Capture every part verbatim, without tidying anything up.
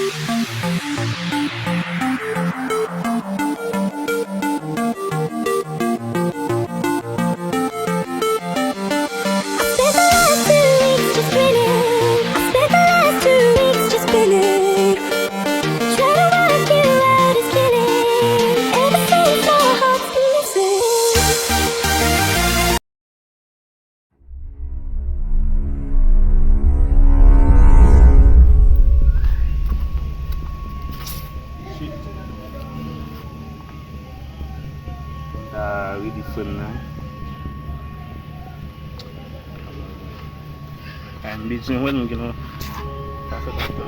I spent the last two weeks just spinning. I spent the last two weeks just spinning. Trying to work you out is killing. Ever since our hearts been missing. Shit. Mwen ta redi frè m nan. Ay, m bezwen wè l, m gen yon afè pa fè.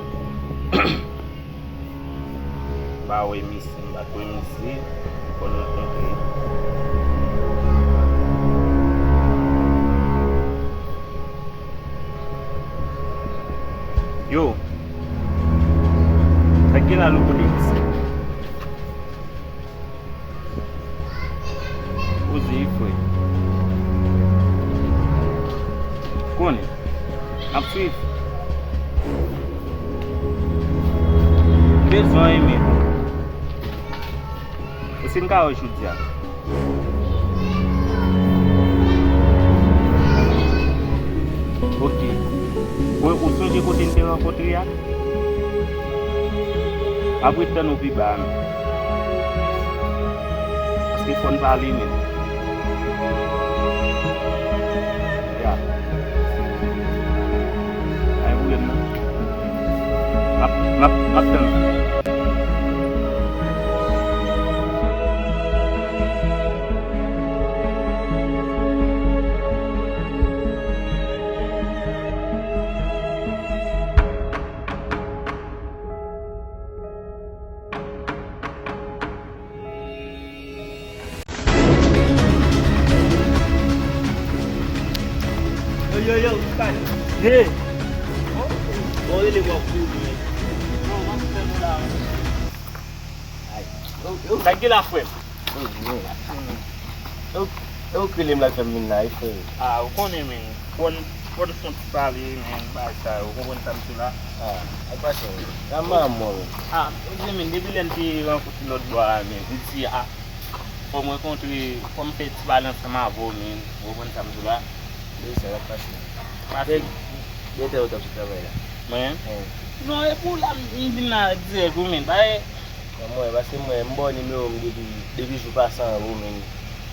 M pa wè misye, m pa t wè misye. Fò n rankontre. Yo. Sa k gen la, Louko Dex? Poze, frè. Konnen. N ap swiv. Bezwen renmen. Èske n ka wè jodi a? Ok. Ou, ou sonje kote n te rankontre a? M ap ret tann ou pi ba a, men. Paske fò n pale, men. Ya. Pa gen pwoblèm, non. M ap, m ap, m ap tann ou. Yo, yo, yo, Sky. Ye. Bon, rele w ap kouri. Yo, w ap fè nou la. Ay. Yo, yo. Sa k gen la, frè m? Yo, yo. Yo, yo, k rele m la k fè m vin la, wi, frè. Ah, ou konnen, men. Bon, bon, fon ti pale, men, bagay sa yo. Ou konprann sa m sou la? Ah, ak pase, men. Sa m pa mò, men. Ah, men, depi lè n te rankontre lòt bò a, men, m di, ah, fò m rankontre, fò m fè ti pale ansanm avè w, men. Ou konprann sa m di w la? Wi, sa y ap pase. Pase. Gen, gen tan ou t ap sou travay la? Mwen? Wi. Non, e pou la, m, m vin la dirèk, wi, men. Bagay. Mwen, paske mwen, m ba w nimewo m depi, depi jou pase an, wi, men.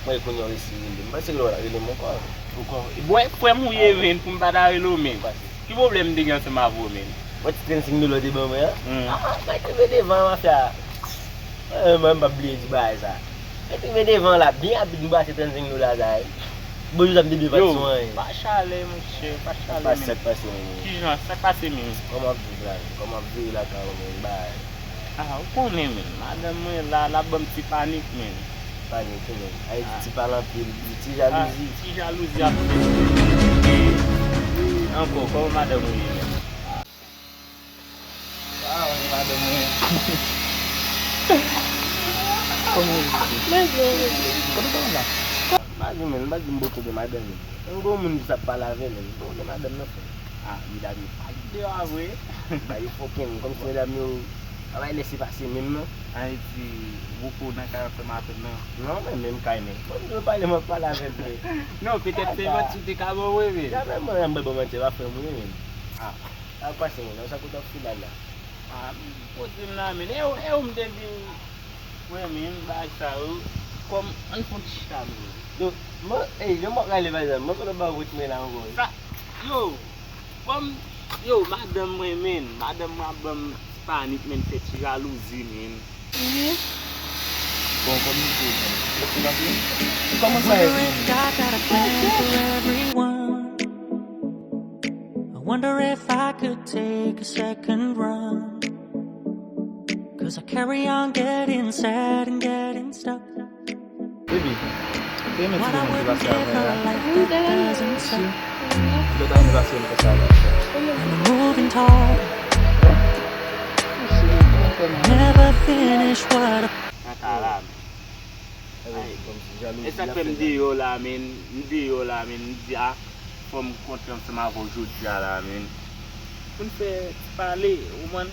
Mwen, kounye a w resi rele m. M panse ke w pa t ap rele m ankò. Ankò. Bwè, frè m ou ye, men, pou m pa ta rele w, men. Pase. Ki pwoblèm m te gen ansanm avè w, men? Wè ti trannsenk dola w te ban mwen an? Hmm. Ah, mwen te mete devan mafya. Eh, mwen, m p ap bliye di bagay sa. Mwen te mete devan la, byen rapid, m brase trannsenk dola sa, wi. Bon, jou sa m te byen pati sou anyen. Pa chale, monchè, pa chale, men. Sa k pase, men? Kijan, sa k pase, men? Kòman w ap viv la, men? Kòman w ap viv lakay ou, men? Bagay. Ah, ou konnen, men. Madanm mwen la, l ap ban m ti panik, men. Panik, wi, men. Sa vle di ti pale anpil, ti jalouzi. Ah, ti jalouzi ap fè. Ankò, kòman madanm ou ye, men? Ah, wi, madanm mwen. Kòman ou ye? Mwen byen, mwen byen. Kote w sot la? M pa di, men, m pa di m bòkò de madanm li. M gon moun ki sa pale avè l, men m bòkò de madanm nan, frè. Ah, medam yo pa gen deyò a vre. Ba yo fòken, kòmsi medam yo pa bay lese pase menm, non. Sa vle di, bòkò nan kay ansanm avè l, non? Non, men menm kay, men. Bon, yo pale, m ap pale avè l, frè. Non, petèt se manti w te ka ban mwen, men. Jamè mwen, m pa ban manti, pa frè mwen, men. Ah. Sa k pase, men? Nan sa kote w ap file la? Ah, poze m la, men. E ou, e ou m te vin wè, men, bagay sa yo. Kòm, ann fè yon ti chita, men. Yo, mwen, ey, yo m ap rale, pa egzanp. Mwen konnen w pa wont mwen la ankò, wi. Sa, yo, kòm, yo, madanm mwen, men. Madanm mwen ap ban m ti panik, men, fè ti jalouzi, men. Mhm. Bon, kòm li di, men. Yo, se la, men. Kòman sa ye? Wonder if God got a plan for everyone. I wonder if I could take a second run. 'Cause I carry on getting sad and getting stuck. Baby, te renmen ti moman ki pase avè w la? Wi, m te renmen. Si. Ou te ta renmen pase yon konsa avè m? And I'm moving tall. Never finish what I Nan kay la, men. Ay. E sa k fè m deyò la, men. M deyò la, men. M di, a, fò m kontre ansanm avè w jodi a la, men. Pou n fè ti pale, ou konprann?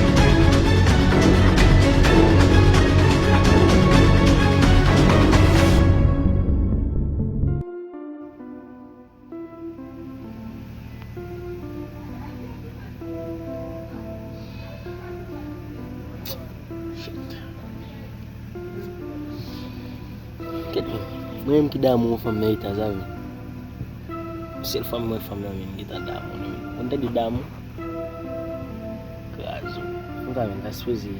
Kèt mwen. Mwen menm ki damou yon fanm nan eta sa vre. Sèl fanm mwen fanm nan menm ki ta damou li menm. Ou tande damou? Krazo. Fanm sa menm ta sipoze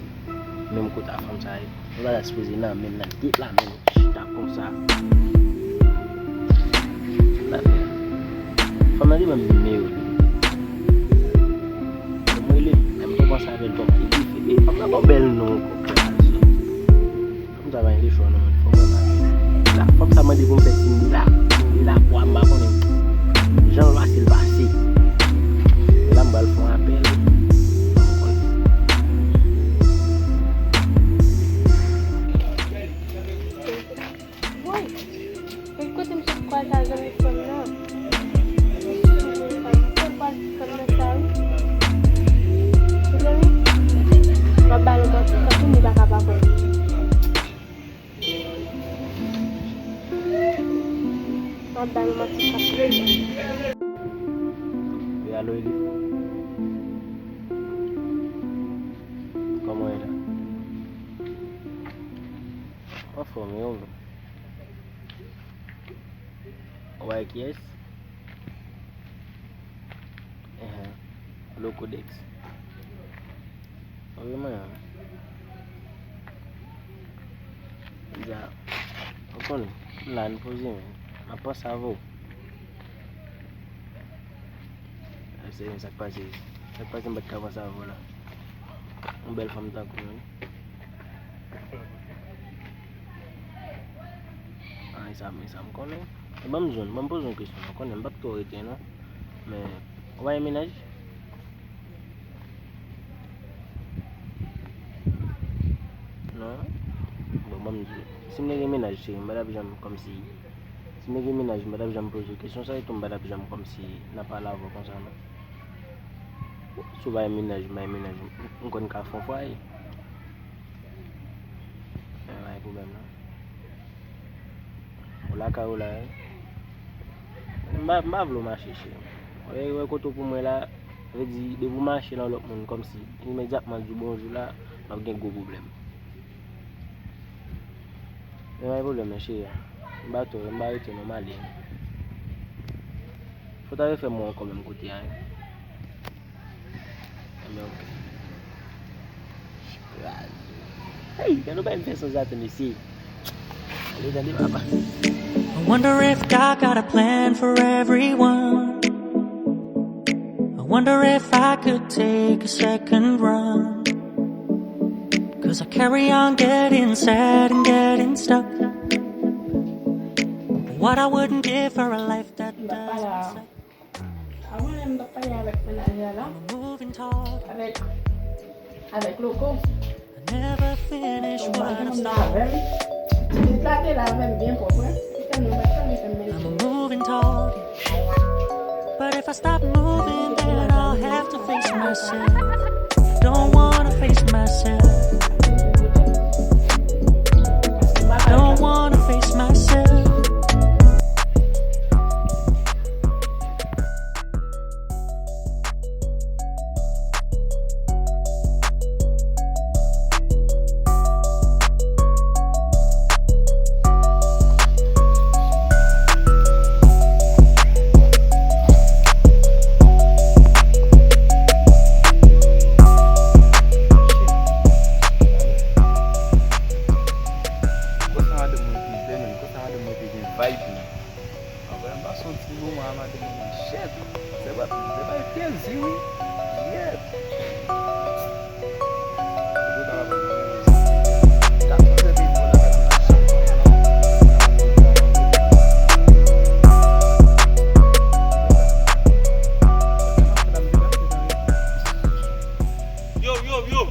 menm kote a fanm sa ye. Fanm sa ta sipoze nan men nan de la menm. Chita konsa. Fanm nan te ban m nimewo li. Mwen rele, men m poko ansanm avè l, donk li rive. E fanm nan gon bèl non ankò, krazo. Fanm sa pa gen chwa non, men fò mwen mare. La, fanm sa mande pou m fè siy milak. Milak, wa, m pa konnen. Jan l pase, l pase. E la, m pral fè yon apèl. Woy! Tout kote m sot kwaze a zanmi fanm nan. M sot kwaze fanm nan sa wi. Mezanmi, m ap ba l yon manti, tankou nou pa ka pa kwè. M ap ba l yon manti, tankou. Wi, alo, Eli. Kòman w ye la? Anfòm, e ou menm? Ou bay kiyès? Enhen. Locodex. Ou renmen an? Dja. Ou konnen, m la, n poze, men. M ap panse avè w. Ap serye, sa k pase? Sa k pase m pa t ka panse avè w la? Yon bèl fanm tankou w, wi. Ah, e sa, e sa m konnen. E ban m jwenn, ban m poze yon kesyon, non, konnen m p ap twò rete, non. Men, ou pa gen mennaj? Non? Bon, ban m di w. Si m te gen mennaj, cheri, m pa t ap janm kòmsi. Si m te gen mennaj, m pa t ap janm poze w kesyon sa, e tou m pa t ap janm kòmsi nan pale avè w konsa, non. Si w pa gen mennaj, m pa gen mennaj, m, m konn ka fè yon fwaye. Men pa gen pwoblèm, non. Ou lakay ou la, wi. M pa, m pa vle w mache, cheri. Ou wè, wè kote w pou mwen la, vle di, depi w mache nan lòt moun kòmsi, imedyatman di w bonjou la, n ap gen gwo pwoblèm. Men pa gen pwoblèm, men cheri. M pa twò, m pa rete non, m ale. Fò w ta refè mwen ankò menm kote a, wi. Ebyen, oke. Hey, gade yon bagay m fè sonje atò mesye. Ale tande papa. I wonder if God got a plan for everyone. I wonder if I could take a second run. 'Cause I carry on getting sad and getting stuck. What I wouldn't give for a life that doesn't suck. Avan, lè m t ap pale avèk mennaj la, avèk, avèk Loko. Yon bagay konsa avè m. Ti lit la te la avè m byen pwòp, wi. Li tèlman bat kò, li fè m mete. But if I stop moving, then I'll have to face myself. Don't wanna face myself. Don't wanna face myself. Konsa madanm mwen te bèl, men konsa madanm mwen te gen vibe, men. Anvre, m pase yon ti moman a madanm mwen, shit. Se pa, se pa plezi, wi. Shit. Yo, yo, yo!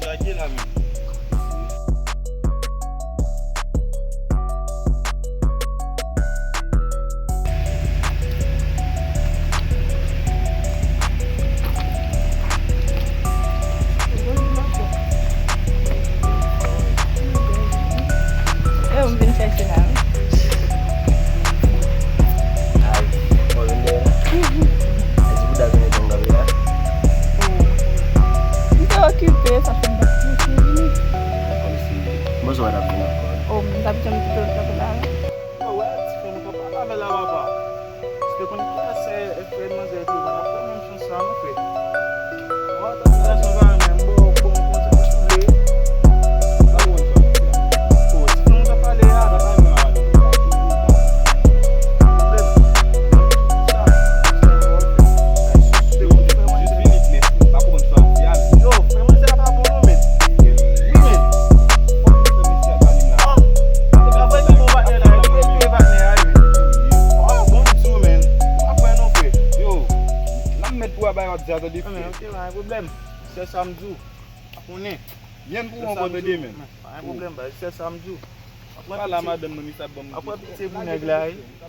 Gade la menm. E ou m vin chèche la, wi. Ay, mwen vin dèyè la. Ay, ti bouda vin etan m kanpe la. M te okipe, sa fè m pa t vini. Kòmsi, kòmanse w pa t ap vin ankò. O, m t ap janm kite w kanpe la, wi. Yo, wè, ti frè m, ou t ap pale avè l la, papa. Si te konn ki asè frè manzè te pran, n ap pran menm chans sa, non, frè. Mwen, tande sa, son bagay, men, m ba w, bon, bon, sa, si w vle. Pa bon, sa, frè. O, ti frè m, ou t ap pale a. Yo, frè manzè a pa bon, non, men. Wi, men. Fòk nou fè mesye a pale m la. Yo, bon, m di w, men. Ou pa kwè non, frè. Yo, n ap mèt pou w a bay w ap di a, tande, frè. Ok, pa gen pwoblèm. Se sa m di w. Ou konnen. Byen pou w ankò, tande, men. Pa gen pwoblèm, baz. Se sa m di w. Pale a madanm mwen, misye ap ban m. W ap pran pitye pou nèg la, wi. W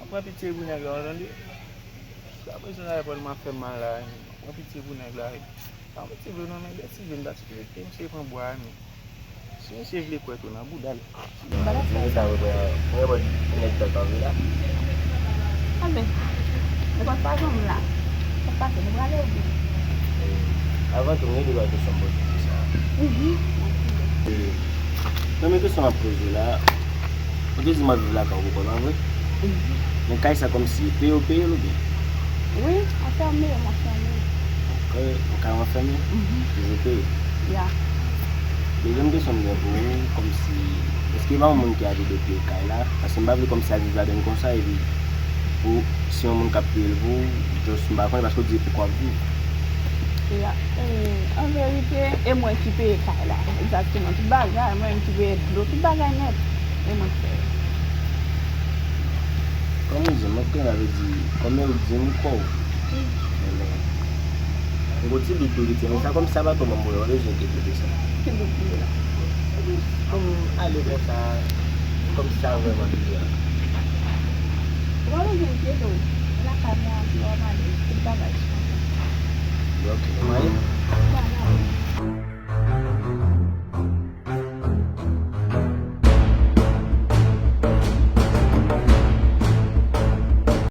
ap pran pitye pou nèg la, w tande? Jiska prezan, telefòn mwen ap fè m mal la, wi. W ap pran pitye pou nèg la, wi. Pa piti vre non, men dèsi vre m ta sipozite misye pran bwa a, men si misye vle kwè tou nan bouda l. Mwen sa vre, mwen, mwen wè nèg tòtò vre la. Anben, nenpòt fason m la. Sa k pase, nou prale oubyen? Avan tou, m gen de bagay kesyon m poze w sa. Mhm. Non, men kesyon m ap poze w la, ou te di m ap viv lakay ou pou kò, pa vre? Mhm. Men kay sa kòmsi peye w peye l oubyen? Wi, anfèmen, m anfèmen. Ok, ou kay anfèmen? Mhm. Toujou peye? Ya. Dezyèm kesyon m gen pou ou, kòmsi, èske pa yon moun ki abite peye kay la? Paske m pa vle kòmsi al viv ladann konsa, epi pou, si yon moun k ap peye l pou ou, just m pa konnen, paske ou di se pou kò w ap viv. Ya, e, an verite, e mwen ki peye kay la. Egzakteman. Tout bagay, mwen menm ki peye dlo, tout bagay nèt. E mwen ki peye. Kòm ou di, mwen konnen, sa vle di, kòm ou di, m kò w. Wi. Men, m gon ti dout tou, vit fè, men sa kòm sa pa twò bon pou yo, pa bezwen enkyete de sa. Ki dout ki ye la? Kòm ale konsa, kòm sa vrèman ki ye a. Ou pa bezwen enkyete w. Lakay mwen an, pi w ap ale, tout bagay sou kontwòl. Ok, non,